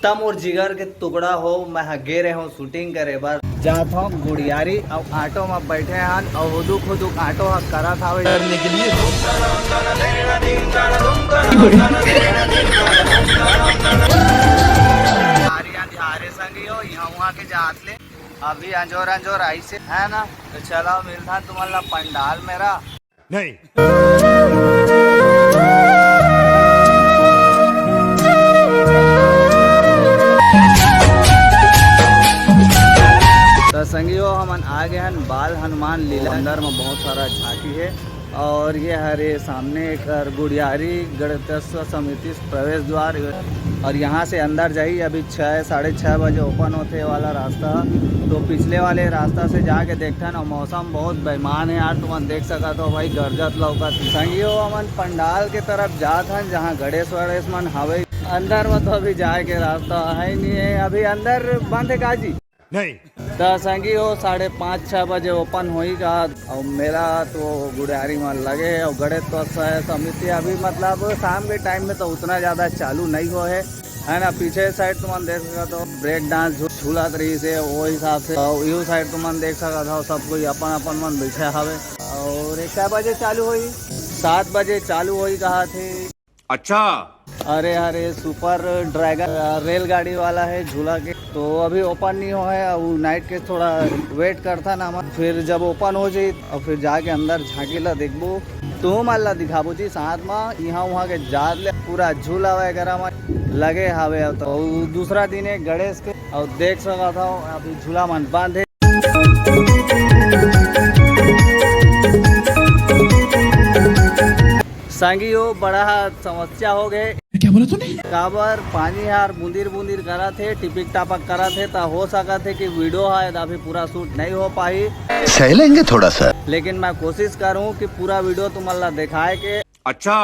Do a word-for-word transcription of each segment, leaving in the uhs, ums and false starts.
त मोर जिगर के टुकड़ा हो, मैं ह गे रहे हूँ शूटिंग करे बर। जात हूँ गुड़ियारी, अउ ऑटो में बैठे हन, अउ हुदुक हुदुक ऑटो ह करत हवे करने के लिए। अरे संगी हो, यहाँ वहाँ के जात ले अभी अंजोर अंजोर आइसे है ना, तो चलो मिलता तुम्हारा पंडाल मेरा। नहीं। तो संगियो, हमन आ गए हन बाल हनुमान लीला। अंदर में बहुत सारा झांकी है, और ये हरे सामने एक गुड़ियारी गणेशोत्सव समिति प्रवेश द्वार, और यहाँ से अंदर जाई। अभी छः, साढ़े छः बजे ओपन होते वाला रास्ता, तो पिछले वाले रास्ता से जाके देखथन। और मौसम बहुत बेईमान है यार, तुमन देख सकत हो भाई, गरजत लौकत। संगियो, हमन पंडाल के तरफ जात हन, जहाँ गणेश वणेश मन हवे। अंदर में तो अभी जाए के रास्ता है नहीं है, अभी अंदर बंद है काजी। नहीं। त संगी हो, साढ़े पाँच छः बजे ओपन होई का। और मेला तो गुड़ियारी में लगे है, और गणेश तो अच्छा है समिति अभी, मतलब, शाम के टाइम में तो उतना ज़्यादा चालू नहीं हो है, है ना। पीछे साइड तुमन देख सकत हो, ब्रेक डांस झू-, झूलत रही से, वो हिसाब से। और यू साइड तुमन देख सकत हो, सब कोई अपन अपन मन बैठे हवे। और एक बजे चालू होई, सात बजे चालू होई कहा थे। अच्छा। अरे, अरे, सुपर ड्रैगन, अ, रेलगाड़ी वाला है झूला के, तो अभी ओपन नहीं हो है। अब नाइट के थोड़ा वेट करता ना, हम फिर जब ओपन हो जाई और फिर जाके अंदर झांकी ला देखबो, तो मन ला दिखाबो जी। साथ में यहाँ वहाँ के जात ले पूरा झूला वगैरह में लगे हवे। तो दूसरा दिन है गणेश के, और देख सकत हो अभी झूला मन बंद है। संगी हो, बड़ा समस्या हो गए। क्या बोला तूने? काबर पानी हर बूंदीर बूंदीर करत हे, टिपिक टापक करत हे, त हो सकत हे कि वीडियो ह अभी पूरा शूट नहीं हो पाही। सह लेंगे थोड़ा सा। लेकिन मैं कोशिश करूँ कि पूरा वीडियो तुमन ला दिखाए के। अच्छा।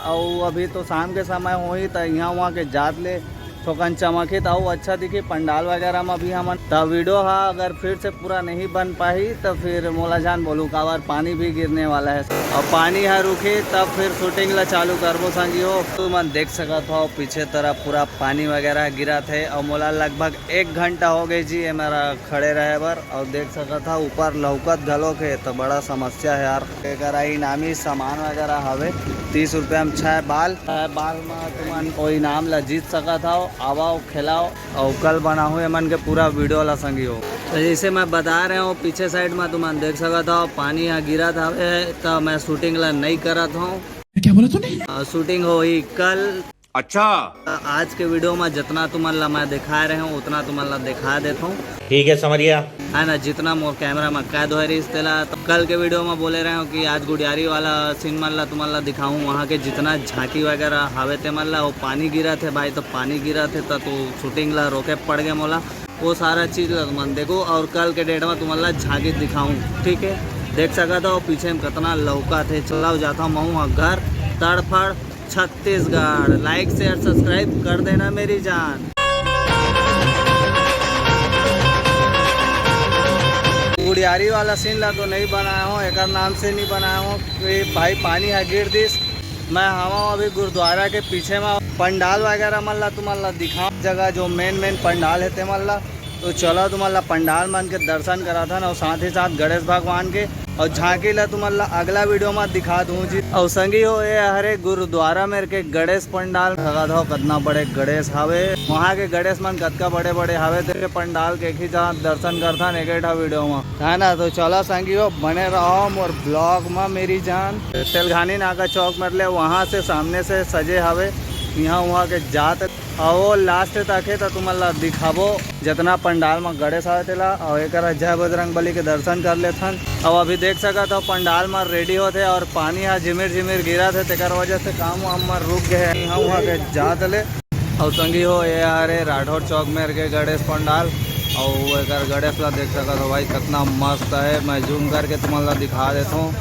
अउ अभी तो शाम के समय होही, त इहाँ उहाँ के जात ले थोकन चमकही त अउ अच्छा दिखी पंडाल वगैरह म भी हमन। त वीडियो ह अगर फिर से पूरा नहीं बन पाही त फिर मोला जान बोलू, काबर पानी भी गिरने वाला है। अउ पानी ह रुकही तब फिर शूटिंग ला चालू करबो संगी हो। तुमन देख सकत हो पीछे तरफ पूरा पानी वगैरह गिरत है अउ मोला लगभग एक घंटा हो गए जी ये मेरा खड़े रहे बर। अउ देख सकत हो ऊपर लौकत घलोक है, तो बड़ा समस्या है यार। एकरा इनामी सामान वगैरह हवे, तीस रुपया में छह बाल। छह बाल में तुमन ओ इनाम ला जीत सकत हो। आवा, खेलाओ, अउ कल बनाहूँ एमन के पूरा वीडियो ला संगी हो। तो जैसे मैं बता रहे हूँ, पीछे साइड में तुमन देख सकत हो पानी यहाँ गिरत हवे, तो मैं शूटिंग ला नहीं करत हूँ। क्या बोला तूने? अ, शूटिंग होही कल। अच्छा। अ, आज के वीडियो में जितना तुमन ला मैं दिखा रहे हूँ, उतना तुमन ला दिखा देता हूँ। ठीक है, समझ गया। है ना, जितना मोर कैमरा में कैद होए रहिस तेला। तो कल के वीडियो में बोले रहे हूँ कि आज गुड़ियारी वाला सीन मन ला तुमन ला दिखाऊँ, वहाँ के जितना झांकी वगैरह हवे ते मन ला। वो पानी गिरत है भाई, तो पानी गिरत है तो, तो शूटिंग ला रोके पड़ गए मोला। वो सारा चीज ला तुमन देखो और कल के डेट में तुमन ला झांकी दिखाऊँ, ठीक है। देख सकत हो पीछे में कितना लौकत है। चलाओ जाता हूँ मैं घर तड़फड़ छत्तीसगढ़। लाइक शेयर सब्सक्राइब कर देना मेरी जान। गुड़ियारी वाला सीन ला तो नहीं बनाया हूँ, एकर नाम से नहीं बनाया हूँ कि भाई पानी ह गिर दिस। मैं हवा अभी गुरुद्वारा के पीछे में पंडाल वगैरह मन ला तुमन ला दिखाऊँ, जगह जो मेन मेन पंडाल है ते मन ला। तो चलो तुमन ला पंडाल मन के दर्शन कराथन और साथ ही साथ गणेश भगवान के और झांकी ला तुमन ला अगला वीडियो में दिखा दूँ जी। और संगी हो, ये हरे गुरुद्वारा मेर के गणेश पंडाल। लगा था कितना बड़े गणेश हवे, वहाँ के गणेश मन कतका बड़े बड़े हवे, तेरे पंडाल के एक ही जहाँ दर्शन करथन एक ही ठा वीडियो में, है ना। तो चलो संगी हो, बने रहो मोर ब्लॉग में मेरी जान। तेलघानी नाका चौक मेर ले वहाँ से सामने से सजे हवे, यहाँ वहाँ के जात अउ वो लास्ट तक है तो तुमन ला दिखाबो जितना पंडाल में गणेश आवे तेला। अउ एक जय बजरंग बली के दर्शन कर लेथन। अउ अभी देख सकत हो पंडाल में रेडी होथे और पानी ह झिमिर झिमिर गिरत है, तेकर वजह से काम वाम में रुक गए हैं। यहाँ वहाँ के जात ले। अउ संगी हो, ये हरे राठौर चौक मेर के गणेश पंडाल। अउ एकर गणेश ला देख सकत हो भाई, कितना मस्त है। मैं जूम करके तुमन ला दिखा देता हूँ,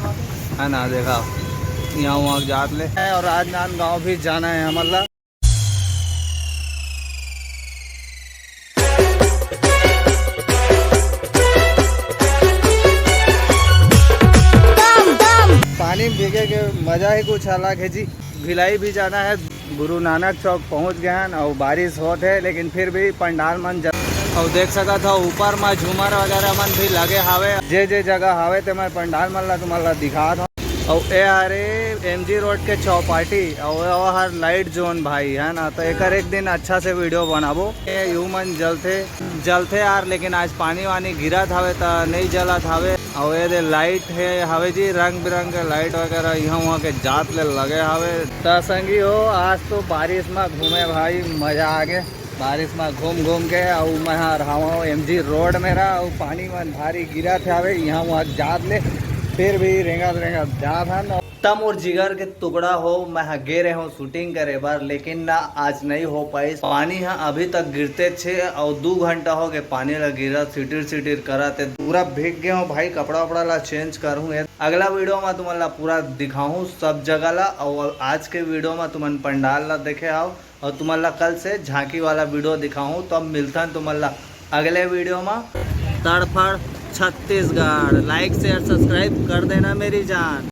है ना। देखा, यहाँ वहाँ जात ले। और राजनांदगांव भी जाना है हमन ला। पानी में भीगे के मजा ही कुछ अलग है जी। भिलाई भी जाना है, गुरु नानक चौक पहुंच गए हैं और बारिश होत है, लेकिन फिर भी पंडाल मन जल, और देख सकत हो ऊपर में झूमर वगैरह मन भी लगे हावे। जे जे जगह हावे ते मैं पंडाल मन ला तुमन ला दिखात हूँ। और ए हरे एमजी रोड के चौपाटी और वो हर लाइट जोन भाई है ना, तो एकर एक दिन अच्छा से वीडियो बनाबो। ये यू मन जलथे जलथे यार, लेकिन आज पानी वानी गिरत हवे त नहीं जलत हवे। और ये दे लाइट है हवे जी, रंग बिरंग के लाइट वगैरह यहाँ वहाँ के जात ले लगे हवे। त संगी हो, आज तो बारिश में घूमे भाई, मजा आ गए बारिश में घूम घूम के। और मैं हर हवा एमजी रोड में रहा और पानी मन भारी गिरत हवे यहाँ वहाँ जात ले, फिर भी रेंगत रेंगत जात हन। त मोर जिगर के टुकड़ा हो, मैं ह गे रहे हूँ शूटिंग करे बर, लेकिन ना, आज नहीं हो पाइस। पानी ह अभी तक गिरते छे और दू घंटा हो गए पानी ला गिरत, सिटिर सिटिर करत है। पूरा भीग गए हूँ भाई, कपड़ा वपड़ा ला चेंज करूँ। अगला वीडियो में तुमन ला पूरा दिखाऊँ सब जगह ला, और आज के वीडियो में तुमन पंडाल ला देखे आओ। और तुमन ला कल से झांकी वाला वीडियो दिखाऊँ। तो अब मिलथन तुमन ला अगले वीडियो में। तड़फड़ छत्तीसगढ़, लाइक शेयर सब्सक्राइब कर देना मेरी जान।